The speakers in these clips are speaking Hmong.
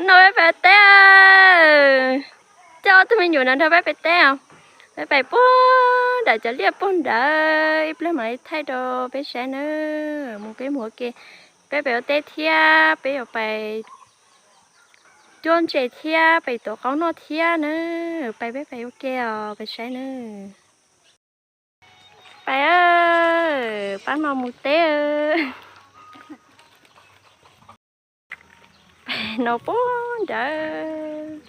No peb pem teb, coj ob tug me nyuam no nrog peb pem teb. Peb pem puag nram cov liaj puag nrad, ib pliag mam li thaij rau peb saib nawb. Mus peb mus ua ke, peb pem ua teb thiab peb yuav pais cuab ntses thiab pem tuav qaub noj thiab nawb. Pais peb pem ua ke os, peb saib nawb. Pais, pab no mus teb. Pem no puag nrad.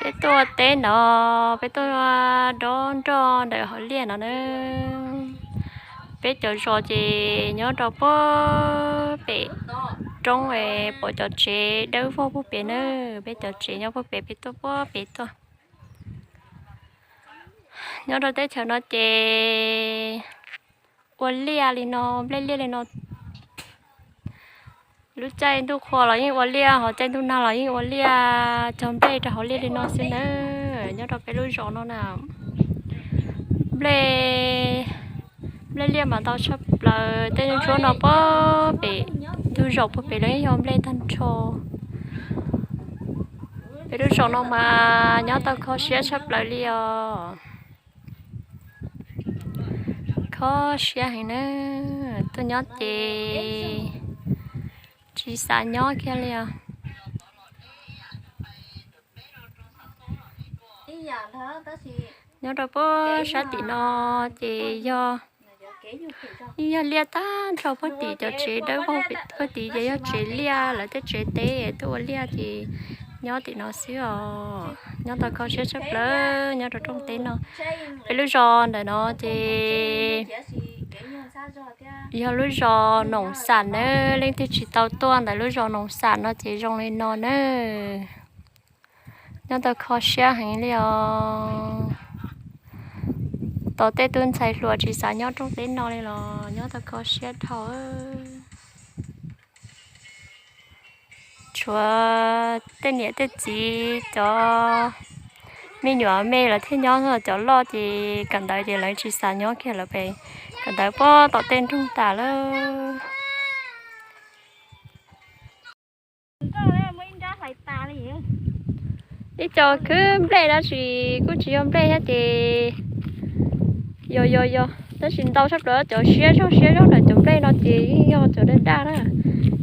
Peb tuaj teb no, peb tuaj dob nroj ntawm hauv liaj no na. Peb cov zos ces nyob rau puag pem roob, pom cov tsev dawb vog puag pem na. Peb cov tsev nyob puag pem, peb tuaj puag pem tuaj. Nyob rau teb chaws no ces ua liaj li no, nplej liaj li no. Lub caij ntuj qhua los yeej ua liaj, ho caij ntuj nag los yeej ua liaj, cog nplej rau hauv liaj li no xwb na. Nyob rau peb lub zos no na, nplej, nplej liaj mas ntau tshaj plaws. Tej ntsuab no puag pem ntug zos puag pem los yeej yog nplej tag nrho. Peb lub zos no mas nyob tau kho siab tshaj plaws li os. Kho siab heev na, tuaj nyob ces tsis xav nyob kiag li os. Nyob rau puag sab tim no ces yog, yog liaj tag nrho puag tim, cov tsev dawb vog puag tim ces yog tsev liaj, lawv tej tsev teb tuaj ua liaj ces nyob tim no xwb os. Nyob tau kho siab tshaj plaws nyob rau rooj teb no. Peb lub zos ntawm no ces yog lub zos Noom Xam nawb, leej twg tsis tau tuaj ntawm lub zos Noom Xam no ces zoo li no nawb. Nyob tau kho siab heev li os. Tos tej tub ntxhais hluas tsis xav nyob rooj teb no li los nyob tau kho siab dhau. Tshuav tej niam tej txiv cov me nyuam me lawv thiaj nyob, cov loj ces kawm ntawv ces lawv tsis xav nyob kiag, lawv pem kawm ntawv puag tom tej nroog tas lawm. Ib co khwb nplej dab tsi kuj tsis yog nplej thiab ces yog yog yog, tab sis ntau tshaj plaws cov siab zog siab zog ntawm cov nplej no ces yeej yog cov daj daj na,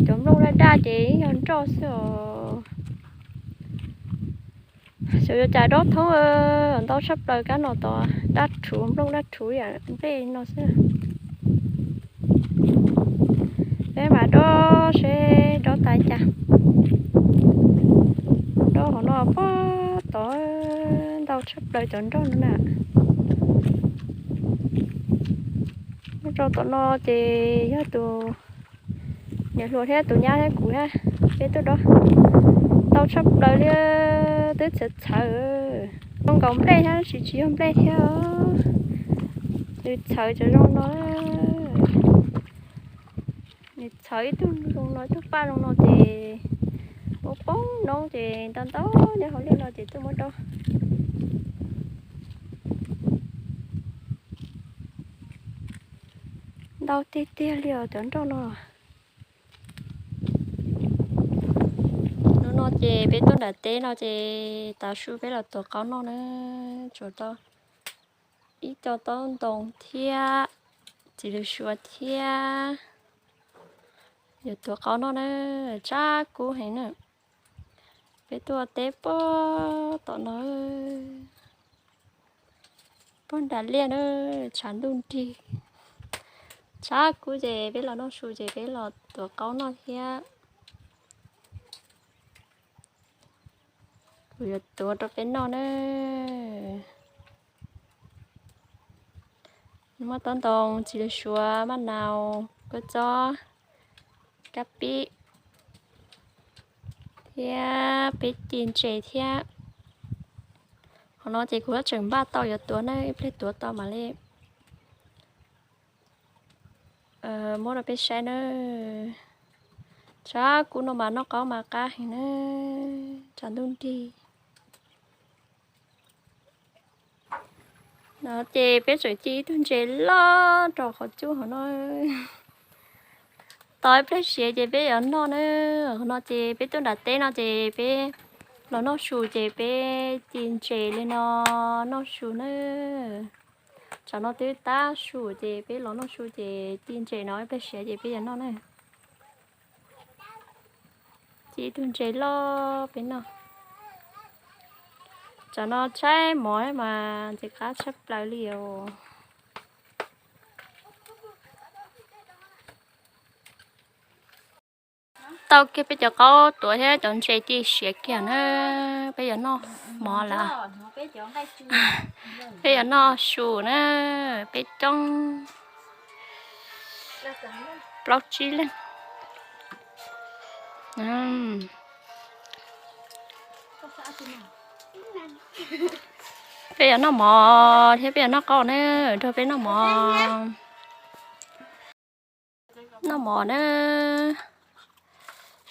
cov nplooj daj daj ces yeej yog nroj xwb os. Xyov yuav cas dob thoob ntau tshaj plaws kab no tod, daj rhuv nplooj daj rhuv yam nplej no xwb. Peb mam dob seb dob tas cas. Dob hauv no puag tod, ntau tshaj plaws cov nroj no na. Nyob rau tom no ces yog tus niam hluas thiab tus nyab thiab kuv thiab peb tuaj dob. Ntau tshaj plaws li, twb txhawv txhawv. Zoo nkaus nplej thiab tab sis tsis yog nplej thiab. Nws txhawv cov zoo no. Nws txhawv ib tug zoo no ib tug paj zoo no ces poob poob noob ces ntau ntau nyob hauv liaj no ces tuaj muab dob. Ntau tiag tiag li os cov nroj no. Hnub no ces peb tuaj nram teb no ces tav su peb los tuav qaub noj na, tsuas tau ib co taub ntoo thiab txiv lws suav thiab. Yuav tuav qaub noj na, tsab kub heev na. Peb tuaj teb puag tom no, puag nram liaj na, tshav ntuj nrig. Tsab kub ces peb los noj su ces peb los tuav qaub noj thiab. Kuv yuav tuav rau peb noj na. Muaj taub ntoo, txiv lws suav, maj nau, kua txob, kab pib thiab peb ci ntses thiab. Qhov no ces kuv tseem npaj tau yuav tuav na, ib pliag tuav tau mam li muab rau peb saib na. Tsab kub no mas noj qaub mas qab heev na, tshav ntuj nrig. No ces peb tseem ci ib tug ntses loj rau qhov cub hauv no. Tos ib pliag siav ces peb yuav noj na. Qhov no ces peb tuaj nram teb no ces peb los noj su ces peb ci ntses li no noj su na. Tsam no twb tab su ces peb los noj su ces ci ntses no ib pliag siav ces peb yuav noj na. Ci ib tug ntses loj peb noj. Tsam no tshaib mov mas ntxim qab tshaj plaws li os. Tau kiag peb cov qaub tuav thiab cov ntses ci siav kiag na, peb yuav noj mov lawm. Peb yuav noj su na, peb coob plaub tsib leej. Peb yuav noj mov thiab peb yuav noj qaub na, nrog peb noj mov. Noj mov na,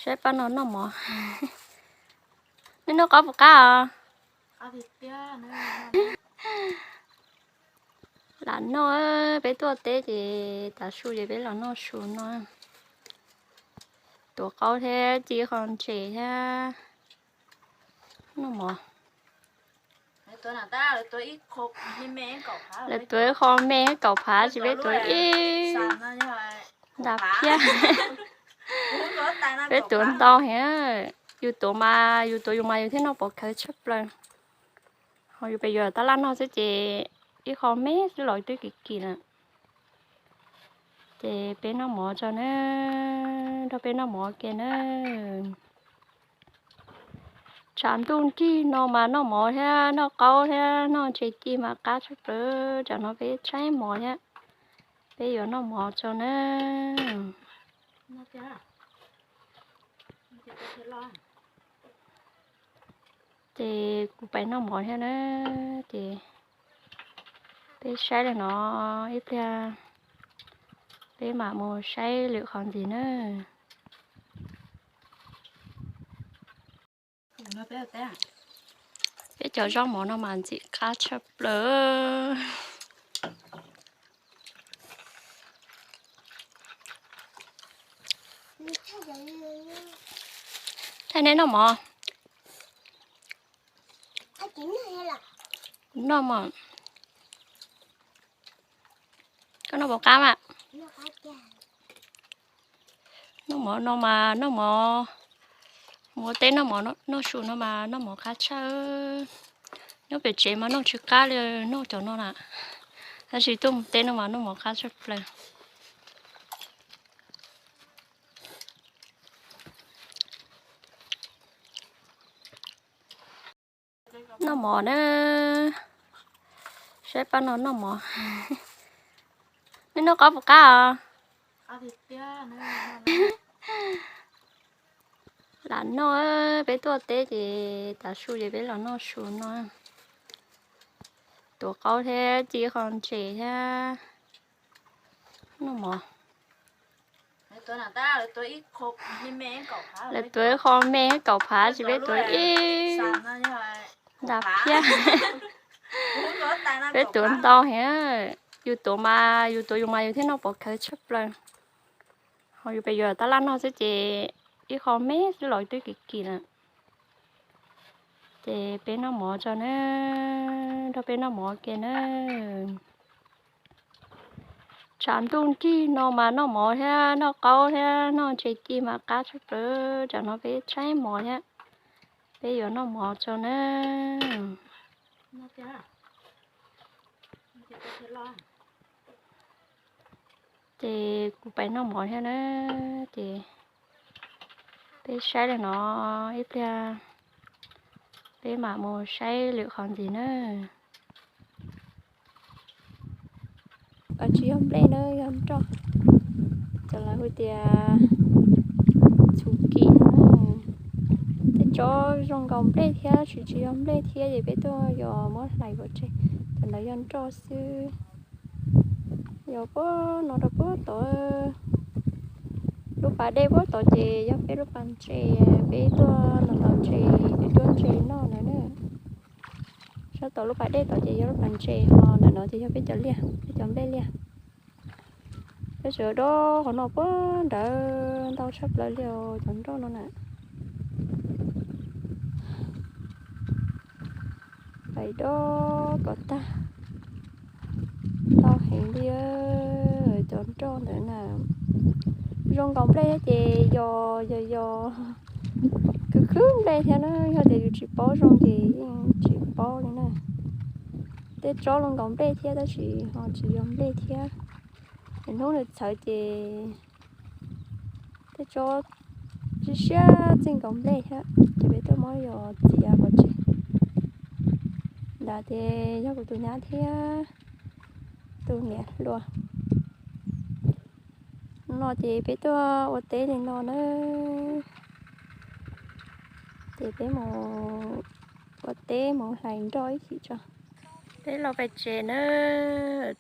saib pab no noj mov. Nej noj qaub puas qab os? Lam noj, peb tuaj teb ces tav su ces peb los noj su no. Tuav qaub thiab ci qho ntses thiab noj mov. Lawv tuav ib qho me kaum phav ces peb tuav ib nta phiab. Peb tuav ntau heev, yus tuav mas yus tuav yus mas yus thiaj noj pov khawv tshaj plaws. Ho yus pem yuav tab laj noj xwb ces ib qho me xwb los twb kim kim lawm. Ces peb noj mov tso na, nrog peb noj mov kiag na. Tshav ntuj nrig no mas noj mov thiab noj qaub thiab noj ntses ci mas qab tshaj plaws. Tsam no peb tshaib mov thiab, peb yuav noj mov tso na. Ces kuv pais noj mov thiab na, ces peb saib li no, ib pliag peb mam mus saib lwm qhov ntxiv na. Peb cov zaub mov no mas ntxim qab tshaj plaws. Thaij neb noj mov. Noj mov. Koj noj puas qab mas? Noj mov no mas noj mov, mus ua teb noj mov, noj su no mas noj mov qab tshaj. Nyob pem tsev mas noj tsis qab li, noj cov no na. Tab sis tuaj mus teb no mas noj mov qab tshaj plaws. Noj mov na, saib pab no noj mov. Nej noj qaub puas qab os? Lam noj, peb tuaj teb ces tav su ces peb los noj su no. Tuav qaub thiab ci qho ntses thiab noj mov. Lawv tuav ib qho me kaum phav ces peb tuav ib nta phiab. Peb tuav ntau heev, yus tuav mas yus tuav yus mas yus thiaj noj pov khawv tshaj plaws. Ho yus pem yuav tab laj noj xwb ces ib qho me xwb los twb kim kim lawm. Ces peb noj mov tso na, nrog peb noj mov kiag na. Tshav ntuj nrig no mas noj mov thiab noj qaub thiab noj ntses ci mas qab tshaj plaws. Tsam no peb tshaib mov thiab, peb yuav noj mov tso na. Ces kuv pais noj mov thiab na, ces peb saib li no, ib pliag peb mam mus saib lwm qhov ntxiv na. Tsis yog nplej na, yog nroj, cov lawv hu tias txhuv kim no. Tej tsob zoo nkaus nplej thiab tsis, tsis yog nplej thiab ces peb tuaj yos muab hlais pov tseg. Cov ntawd yog nroj xwb. Yog puag no rau puag tod, lub pas dej puag tod ces yog peb lub pas ntses, peb tuaj ntaus ntses, peb tuaj ntses noj ntawd na. Tau lub pas dej tod ces yog lub pas ntses, ho ntawm no ces yog peb cov liaj, peb cov nplej liaj. Peb tseem dob qhov no puag nrad ntau tshaj plaws li os cov nroj no na. Pais dob kom tag, ntau heev li cov nroj ntawd na. Zoo nkaus nplej thiab ces yos yos yos, khwv khwv nplej thiab na, yog tias yus tsis paub zoo ces yeej tsis paub li na. Tej tsob zoo nkaus nplej thiab tab sis ho tsis yog nplej thiab. Es hnub nws txhawv ces tej tsob siab siab txij nkaus nplej thiab, ces peb tuaj muab yos txiav pov tseg. Ntawd ces yog kuv tus nyab thiab tus niam hluas. No ces peb tuaj ua teb li no na, ces peb mus ua teb mus hlais nroj ib chim tso. Peb los pem tsev na,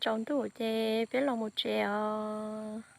tsaus ntuj ces peb los mus tsev os.